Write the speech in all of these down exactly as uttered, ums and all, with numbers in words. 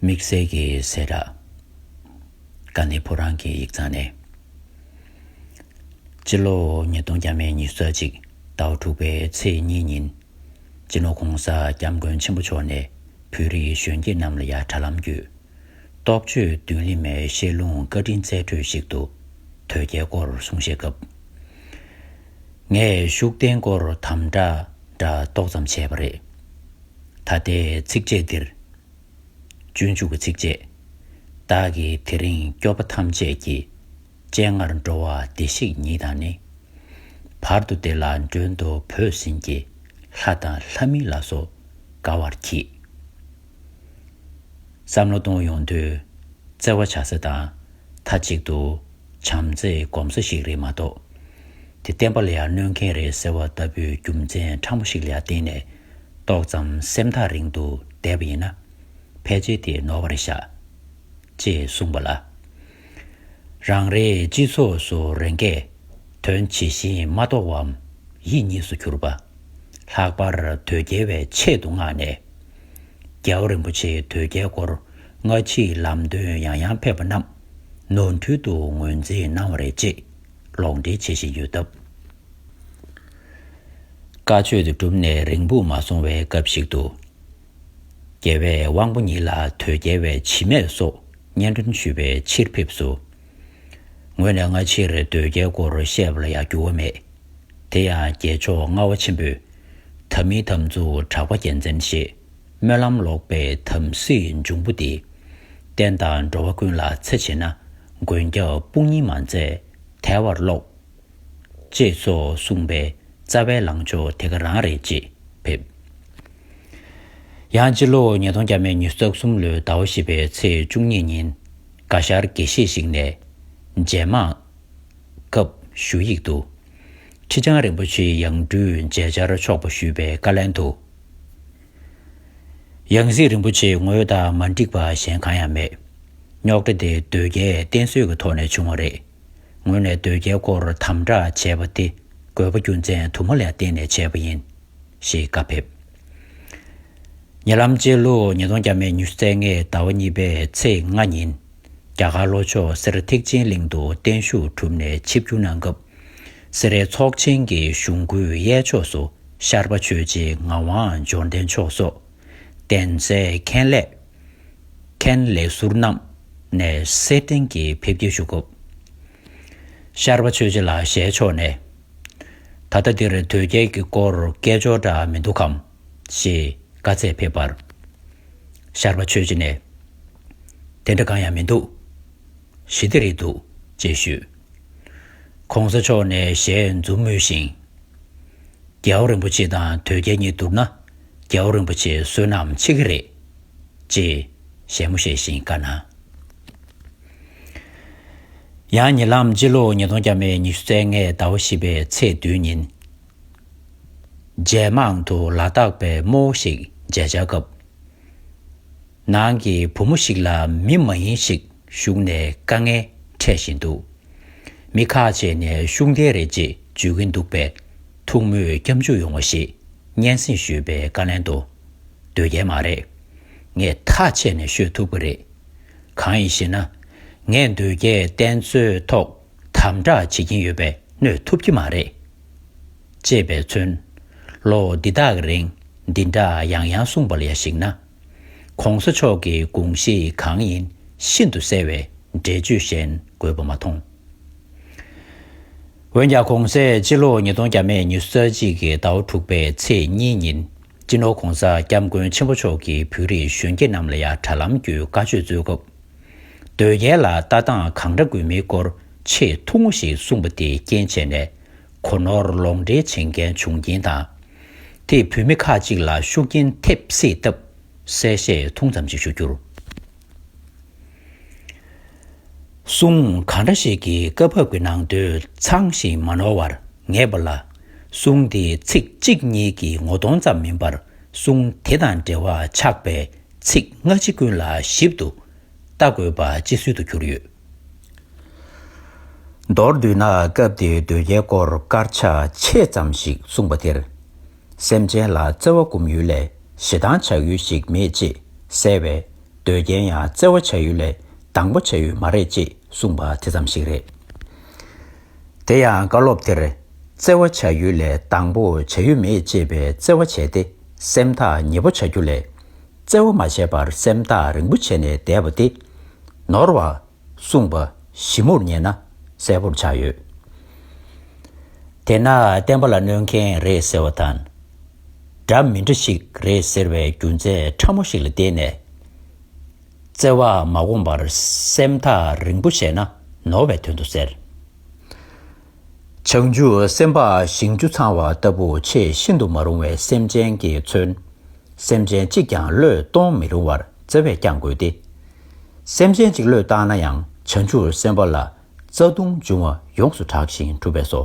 དམིགས་བསལ་གྱི་གསལ་བསྒྲགས། དགའ་ལྡན་ཕོ་བྲང་གི་ཡིག་ཚང་ནས། སྤྱི་ལོ་ཉིས་སྟོང་བརྒྱ་མེད་ཉི་ཤུ་རྩ་གཅིག་ཟླ་བ་དྲུག་པའི་ཚེས་གཉིས་ཉིན། སྤྱི་ནོར་༸གོང་ས་༸སྐྱབས་མགོན་ཆེན་པོ་མཆོག་ནས་བོད་རིགས་གཞོན་སྐྱེས་རྣམས་ལ་ཡང་དྲ་ལམ་བརྒྱུད། རྟོགས་བརྗོད་མདུན་ལམ་མའི་བཤད་ལུང་བཀའ་དྲིན་སྩལ་འཕྲོ་ཞིག་ཏུ། དོལ་རྒྱལ་སྐོར་གསུང་བཤད་སྐབས། ངས་ཤུགས་ལྡན་སྐོར་དམ་དྲག་འདྲ་ཏོག་ཙམ་བྱས་པ་རེད། ད་ལྟའི་ཚིགས་བཅད་འདིར། སྤྱོད་འཇུག་གི་ཚིགས་བཅད། བདག་གིས་དེ་རིང་སྐྱོབ་པ་ཐམས་ཅད་ཀྱི། སྤྱན་སྔར་འགྲོ་བ་བདེ་གཤེགས་ཉིད་དང་ནི། བར་དུ་བདེ་ལ་མགྲོན་དུ་བོས་ཟིན་གྱི། ལྷ་དང་ལྷ་མིན་ལ་སོགས་དགའ་བར་གྱིས། བསམ་བློ་གཏོང་ཡོང་དུས། བརྩེ་བ་བྱ་ས་དང་མཐའ་གཅིག་ཏུ་བྱམས་བརྩེ་སྒོམ་ས་ཞིག་རེད་མ་གཏོགས། དེ་བསྟན་པ་ལ་ཡང་གནོད་མཁན་རེད་ཟེར་བ་ལྟ་བུའི་རྒྱུ་མཚན་ཕྲ་མོ་ཞིག་ལ་ཡང་བརྟེན་ནས་ཏོག་ཙམ་སེམས་ཐག་རིང་དུ་བསྡད་པ་ཡིན་ན། ཕལ་ཆེར་དེ་ནོར་བ་རེད་ཤག་ཅེས་གསུངས་པ་ལ། རང་རེའི་སྤྱི་ཚོགས་སུ་རང་གིས་དོན་ཇི་བཞིན་མ་རྟོགས་པའམ་ཡིད་གཉིས་སུ་གྱུར་པ། ལྷག་པར་དོལ་རྒྱལ་བའི་ཆེད་དུ་མངགས་ནས། རྒྱལ་བ་རིན་པོ་ཆེས་དོལ་རྒྱལ་སྐོར་སྔ་ཕྱིའི་ལམ་སྟོན་ཡང་ཡང་ཕེབས་པ་རྣམས་ནོར་འཁྲུལ་དུ་ངོས་འཛིན་གནང་བ་རེད་ཅེས་ལོག་འགྲེལ་བྱེད་བཞིན་ཡོད་སྟབས། བཀའ་ཆོས་དེ་གྲུབ་ནས་རིང་པོ་མ་སོང་བའི་སྐབས་ཤིག་ཏུ། རྒྱལ་བས་དབང་པོ་ཉིད་ལ་དོལ་རྒྱལ་བའི་བྱེད་མེད་སོགས་སྙན་སྒྲོན་ཞུས་པའི་ཕྱིར་ཕེབས་སོ། ངོས་ནས་སྔ་ཕྱིར་དོལ་རྒྱལ་སྐོར་བཤད་པ་ལ་ཡང་འགྱུར་བ་མེད། དེ་ཡང་རྒྱལ་མཆོག་ལྔ་པ་ཆེན་པོས། ཐ་མི་དམ་ཚིག་གྲགས་པ་རྒྱལ་མཚན་ཞེས། སྨོན་ལམ་ལོག་པའི་དམ་སྲིའི་འབྱུང་པོ་འདི། བསྟན་དང་འགྲོ་བ་ཀུན་ལ་འཚེ་བྱེད་ན། མགོན་སྐྱབས་དཔུང་གཉེན་མ་མཛད་ཐལ་བར་རློག་ཅེས་སོགས་གསུངས་པའི་རྩ་བའི་ལངས་ཕྱོགས་དེ་ག་རང་རེད་ཅེས་ཕེབས། ཡང་སྤྱི་ལོ་ཉིས་སྟོང་བརྒྱ་མེད་ཉི་ཤུ་རྩ་གསུམ་ལོའི་ཟླ་བ་བཞི་པའི་ཚེས་བཅུ་གཉིས་ཉིན། དགའ་ཤར་དགེ་བཤེས་ཤིག་ནས་རྗེས་མ། སྐབས་ཞུ་ཡིག་ཏུ། ཁྲི་བྱང་རིན་པོ་ཆེའི་ཡང་སྤྲུལ་མཇལ་བཅར་ཆོག་པ་ཞུས་པའི་བཀའ་ལན་དུ། ཡང་སྲིད་རིན་པོ་ཆེའི་ངོས་དང་མ་འགྲིག་པ་གཞན་གང་ཡང་མེད། རྙོག་དྲ་དེ་དོལ་རྒྱལ་བསྟེན་གསོལ་གྱི་ཐོག་ནས་བྱུང་བ་རེད། ངོས་ནས་དོལ་རྒྱལ་སྐོར་དམ་དྲག་བྱས་པ་དེ་དགོས་པ་རྒྱུ་མཚན་དུ་མ་ལ་བརྟེན་ནས་བྱས་པ་ཡིན། ཞེས་བཀའ་ཕེབས། ཉེ་ལམ་སྤྱི་ལོ་ཉིས་སྟོང་བརྒྱ་མེད་ཉི་ཤུ་རྩ་ལྔའི་ཟླ་བ་གཉིས་པའི་ཚེས་ལྔ་ཉིན། རྒྱ་གར་ལྷོ་ཕྱོགས་སེ་ར་ཐེག་ཆེན་གླིང་དུ་བརྟན་བཞུགས་གྲུབ་ནས་ཆིབས་བསྒྱུར་གནང་སྐབས། སེ་རའི་ཚོགས་ཆེན་གྱི་གཞུང་སྐུའི་གཡས་ཕྱོགས་སུ་ཤར་པ་ཆོས་རྗེ་ངག་དབང་འབྱོར་ལྡན་མཆོག་སོགས། གདན་སའི་མཁན་ལས། མཁན་ལས་ཟུར་རྣམས་ནས་སེར་སྦྲེང་གིས་ཕེབས་སྐྱེལ་ཞུ་སྐབས། ཤར་པ་ཆོས་རྗེ་ལགས་ཞལ་ཕྱོགས་ནས། ད་ལྟ་འདིར་དོལ་རྒྱལ་གྱི་སྐོར་སྐད་ཅོར་འདྲ་མི་འདུག་གམ། ཞེས་བཀའ་སྩལ་ཕེབས་པར། ཤར་པ་ཆོས་རྗེ་ནས། དེ་འདྲ་གང་ཡང་མི་འདུག་ཞི་བདེ་རེད་འདུག་ཅེས་ཞུས། ༸གོང་ས་མཆོག་ནས་ཞལ་འཛུམ་མུལ་ཞིང་། རྒྱལ་བ་རིན་པོ་ཆེ་དང་དོལ་རྒྱལ་གཉིས་བསྡུར་ན། རྒྱལ་བ་རིན་པོ་ཆེ་བསོད་ནམས་ཆེ་གི་རེད། ཅེས་ཞལ་མོ་བཞེས་ཤིང་བཀའ་གནང་། ཡང་ཉེ་ལམ་སྤྱི་ལོ་ཉིས་སྟོང་བརྒྱ་མེད་ཉི་ཤུ་རྩ་ལྔའི་ཟླ་བ་བཞི་པའི་ཚེས་བདུན་ཉིན། རྒྱལ་དམངས་དུ་ལ་དྭགས་པའི་རྨོ་བོ་ཞིག་མཇལ་བཅར་སྐབས། ནང་གི་བུ་མོ་ཞིག་ལ་མི་མ་ཡིན་ཞིག་ཞུགས་ནས་དཀའ་ངལ་འཕྲད་བཞིན་འདུག་མི་ཁག་ཅིག་ནས་ཤུགས་ལྡན་རེད་ཅེས་བརྗོད་ཀྱིན་འདུག་པས། ཐུགས་མོས་སྐྱབས་འཇུག་ཡོང་བ་ཞེས་སྙན་སེང་ཞུས་པའི་བཀའ་ལན་དུ། དོལ་རྒྱལ་མ་རེད། ངས་ཐག་བཅད་ནས་ཤོད་ཐུབ་ཀྱི་རེད། གང་ཡིན་ཞེ་ན། ངས་དོལ་རྒྱལ་བསྟེན་གསོལ་ཐོག་དམ་དྲག་བྱེད་ཀྱིན་ཡོད་པས་གནོད་ཐུབ་ཀྱི་མ་རེད། ཅེས་པས་མཚོན། ལོ་འདི་དག་གི་རིང་འདི་འདྲ་ཡང་ཡང་གསུངས་པ་ལ་ཡ་གཞིགས་ན། ༸གོང་ས་མཆོག་གི་དགོངས་གཞི་གང་ཡིན་ཤིན་ཏུ་གསལ་བས་འགྲེལ་བརྗོད་གཞན་དགོས་པ་མ་མཐོང་། འོན་ཀྱང་གོང་གསལ་སྤྱི་ལོ་ཉིས་སྟོང་བརྒྱ་མེད་ཉི་ཤུ་རྩ་གཅིག་གི་ཟླ་བ་དྲུག་པའི་ཚེས་གཉིས་ཉིན། སྤྱི་ནོར་༸གོང་ས་༸སྐྱབས་མགོན་ཆེན་པོ་མཆོག་གིས་བོད་རིགས་གཞོན་སྐྱེས་རྣམས་ལ་ཡང་དྲ་ལམ་བརྒྱུད་བཀའ་ཆོས་སྩོལ་སྐབས། དོལ་རྒྱལ་ལ་ལྟ་སྟངས་གང་འདྲ་དགོས་མིན་སྐོར་ཆེས་ཐུང་ངུ་ཞིག་གསུངས་པ་དེས་རྐྱེན་བྱས་ནས་གོ་ནོར་ལོག་འགྲེལ་བྱེད་མཁན་བྱུང་རྐྱེན་དང་། དེས་བོད་མི་ཁག་ཅིག་ལ་ཤུགས་རྐྱེན་ཐེབས་སྲིད་སྟབས་གསལ་བཤད་ཐུང་ཙམ་ཞིག་ཞུ་རྒྱུར། གསུང་གང་འདྲ་ཞིག་གིས་བཀའ་བབས་ཀྱི་ནང་དོན་ཚང་ཞིང་མ་ནོར་བར་ངེས་པ་ལ། གསུང་དེའི་ཚིག་གཅིག་གཉིས་ཀྱི་ངོ་གདོང་ཙམ་མིན་པར། གསུང་དེ་དང་འབྲེལ་བ་ཆགས་པའི་ཚིག་སྔ་ཕྱི་ཀུན་ལ་ཞིབ་ཏུ་ལྟ་དགོས་པ་ཅི་སྲིད་དུ་གྱུར་ཡོད། མདོར་བསྡུས་ན། སྐབས་དེའི་དོལ་རྒྱལ་སྐོར་དཀར་ཆག་ཆེ་ཙམ་ཞིག་གསུངས་པ་དེར། སེམས་ཅན་ལ་བརྩེ་བ་སྒོམ་ཡུལ་ལས་ཞེ་སྡང་ཆགས་ཡུལ་ཞིག་མེད་ཅེས་གསལ་བས། འདོད་རྒྱལ་ཡང་བརྩེ་བ་བྱ་ཡུལ་ལས་དང་པོ་བྱ་ཡུལ་མ་རེད་ཅེས་གསུངས་པ་དེ་ཙམ་ཞིག་རེད། དེ་ཡང་བཀའ་སློབ་དེར་བརྩེ་བ་བྱ་ཡུལ་ལས་དང་པོ་བྱ་ཡུལ་མེད་ཅེས་པའི་བརྩེ་བ་བྱས་ཏེ་སེམས་ཐག་ཉེ་པོ་བྱ་རྒྱུ་ལས། བརྩེ་བ་མ་བྱས་པར་སེམས་ཐག་རིང་པོ་བྱས་ནས་བསྡད་པ་དེ་ནོར་བ་གསུངས་པ་ཞིབ་མོར་ཉན་ན་གསལ་པོར་ཆགས་ཡོད། དེས་ན་བསྟན་པ་ལ་གནོད་མཁན་རེད་ཟེར་བ་དང་། འདྲ་མི་འདྲ་ཞིག་རེད་ཟེར་བའི་རྒྱུ་མཚན་ཕྲ་མོ་ཞིག་ལ་བརྟེན་ནས། བརྩེ་བ་མ་བསྒོམས་པར་སེམས་ཐག་རིང་པོ་བྱས་ན་ནོར་བའི་དོན་དུ་ཟེར། བྱང་ཆུབ་སེམས་དཔའ་ཞིང་བཅུ་ཚང་བ་ལྟ་བུ་ཆེས་ཤིན་ཏུ་མ་རུང་བའི་སེམས་ཅན་གྱིས་མཚོན། སེམས་ཅན་གཅིག་ཀྱང་བློས་གཏོང་མི་རུང་བར་བརྩེ་བས་བསྐྱང་དགོས་ཏེ། སེམས་ཅན་གཅིག་བློས་བཏང་ན་ཡང་བྱང་ཆུབ་སེམས་དཔའ་ལ་རྩ་ལྟུང་འབྱུང་བ་ཡོངས་སུ་དྲག་ཅིང་འགྲུབ་པས་སོ།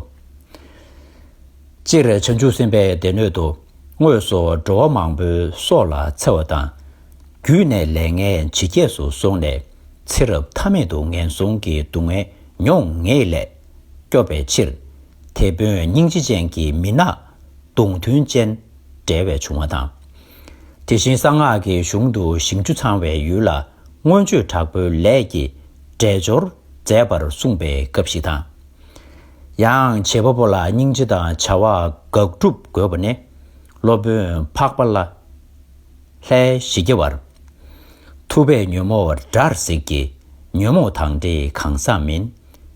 སྤྱིར་བྱང་ཆུབ་སེམས་དཔའི་སྡེ་སྣོད་དུ་དངོས་སུ་འགྲོ་བ་མང་པོའི་སྲོག་ལ་འཚེ་བ་དང་། རྒྱུད་ནས་ལས་ངན་ཇི་སྐྱེས་སུ་སོང་ནས་ཚེ་རབས་མཐའ་མེད་དུ་ངན་སོང་གི་སྡུག་བསྔལ་མྱོང་ངེས་ལས་སྐྱོབ་པའི་ཕྱིར། དེད་དཔོན་སྙིང་རྗེ་ཅན་གྱི་མི་ནག་གདུང་མཐུན་ཅན་འབྲེལ་བའི་བྱུང་བ་དང་། དེ་བཞིན་གསང་སྔགས་ཀྱི་གཞུང་དུ་ཞིང་བཅུ་ཚང་བའི་ཡུལ་ལ་མངོན་སྤྱོད་དྲག་པོའི་ལས་ཀྱི་འབྲས་སྦྱོར་མཛད་པར་གསུངས་པའི་སྐབས་ཤིག་དང་། ཡང་བྱེད་པ་པོ་ལ་སྙིང་རྗེ་དང་བྱ་བ་དགག་སྒྲུབ་དགོས་པ་ནི། སློབ་དཔོན་འཕགས་པ་ལ་ལྷའི་ཞི་རྒྱས་བར། ཐུབ་པས་ཉོན་མོངས་དགྲར་གཟིགས་ཀྱི། ཉོན་མོངས་དང་འདྲེས་གང་ཟག་མིན།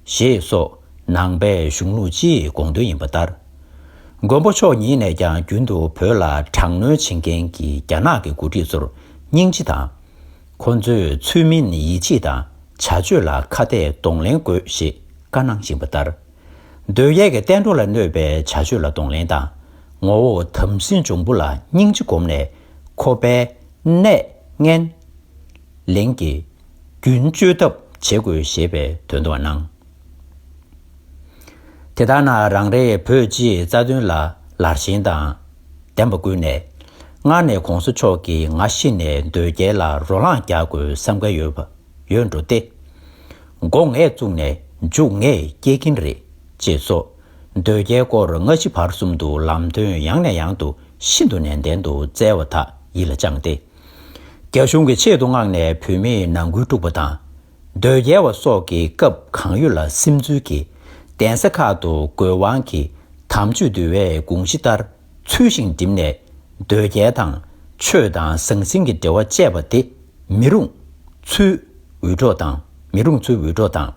ཞེས་སོགས་ནང་པའི་གཞུང་ལུགས་སྤྱིའི་དགོངས་དོན་ཡིན་པ་ལྟར། མགོན་པོ་མཆོག་ཉིད་ནས་ཀྱང་རྒྱུན་དུ་བོད་ལ་དྲག་གནོན་བྱེད་མཁན་གྱི་རྒྱ་ནག་གི་འགོ་ཁྲིད་ཚོར་སྙིང་རྗེ་དང་། ཁོ་ཚོས་ཚུལ་མིན་ཡིད་ཆེས་དང་བྱ་སྤྱོད་ལ་ཁ་གཏད་གདོང་ལེན་དགོས་ཞེས་བཀའ་གནང་བཞིན་པ་ལྟར། འདོད་རྒྱལ་གྱི་བསྟན་འགྲོ་ལ་གནོད་པའི་བྱ་སྤྱོད་ལ་གདོང་ལེན་དང་། ངོ་བོ་དམ་སྲི་འབྱུང་པོ་ལ་སྙིང་རྗེ་བསྒོམས་ནས་ཁོ་པའི་གནས་ངན་ལེན་གྱི་རྒྱུན་གཅོད་ཐབས་བྱེད་དགོས་ཞེས་པའི་དོན་དུ་གནང་། དེ་ལྟར་ན་རང་རེའི་བོད་སྤྱིའི་རྩ་དོན་ལ་ལར་ཞེན་དང་ལྡན་པ་ཀུན་ནས། སྔར་ནས་གོང་ས་མཆོག་གིས་ང་ཤི་ནས་འདོད་རྒྱལ་ལ་རོ་ལངས་རྒྱག་དགོས་བསམ་ག་ཡོད་པ་ཡོད་འགྲོ་སྟེ། མགོ་ངས་བཙུགས་ནས་མཇུག་ངས་སྐྱེལ་གྱིན་རེད་ཅེས་སོགས། འདོད་རྒྱལ་སྐོར་སྔ་ཕྱི་བར་གསུམ་དུ་ལམ་སྟོན་ཡང་ནས་ཡང་དུ་ཤིན་ཏུ་ནན་ཏན་དུ་བསྩལ་བ་དག་ཡིད་ལ་བཅངས་ཏེ། རྒྱ་གཞུང་གི་ཆེད་དུ་མངགས་ནས་བོད་མིའི་ནང་ཁུལ་དཀྲུགས་པ་དང་། འདོད་རྒྱལ་བ་སོགས་ཀྱི་སྐབས་གང་ཡོད་ལ་སིམ་འཛུལ་གྱིས་གདན་ས་ཁག་ཏུ་དགོས་དབང་གིས་དམ་ཆོས་འདུལ་བའི་དགོངས་གཞི་ལྟར་ཚུལ་བཞིན་བསྒྲིམས་ནས། འདོད་རྒྱལ་དང་ཆོས་དང་ཟང་ཟིང་གི་འབྲེལ་བ་བཅད་པ་དེ་མི་རུང་ཚུལ་འུད་སྒྲོག་དང་མི་རུང་ཚུལ་འུད་སྒྲོག་དང་།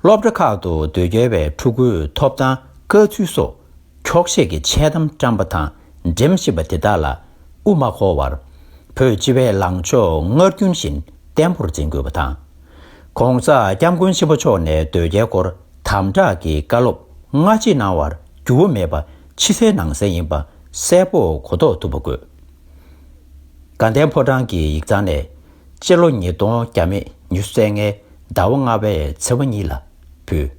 སློབ་གྲྭ་ཁག་ཏུ་འདོད་རྒྱལ་བའི་ཕྲུ་གུའི་ཐོབ་ཐང་དཀའ་ཚུལ་སོགས། འཁྱོག་བཤད་ཀྱི་འཆལ་གཏམ་བཀྲམ་པ་དང་འགྲེམས་བཞིན་པ་དེ་དག་ལ་དབུ་མ་འཁོར་བར། བོད་སྤྱི་པའི་ལངས་ཕྱོགས་སྔར་རྒྱུན་བཞིན་བརྟན་པོར་འཛིན་དགོས་པ་དང་། ྋགོང་ས་ྋསྐྱབས་མགོན་ཆེན་པོ་མཆོག་ནས་འདོད་རྒྱལ་སྐོར་དམ་དྲག་གི་བཀའ་སློབ་སྔ་ཕྱི་གནང་བར་འགྱུར་བ་མེད་པ་ཕྱི་གསལ་ནང་གསལ་ཡིན་པ་གསལ་པོ་གོ་རྟོགས་ཐུབ་པ་དགོས། དགའ་ལྡན་ཕོ་བྲང་གི་ཡིག་ཚང་ནས་སྤྱི་ལོ་ཉིས་སྟོང་བརྒྱ་མེད་ཉི་ཤུ་རྩ་ལྔའི་ཟླ་བ་ལྔ་པའི་ཚེས་པ་གཉིས་ལ་ཕུལ།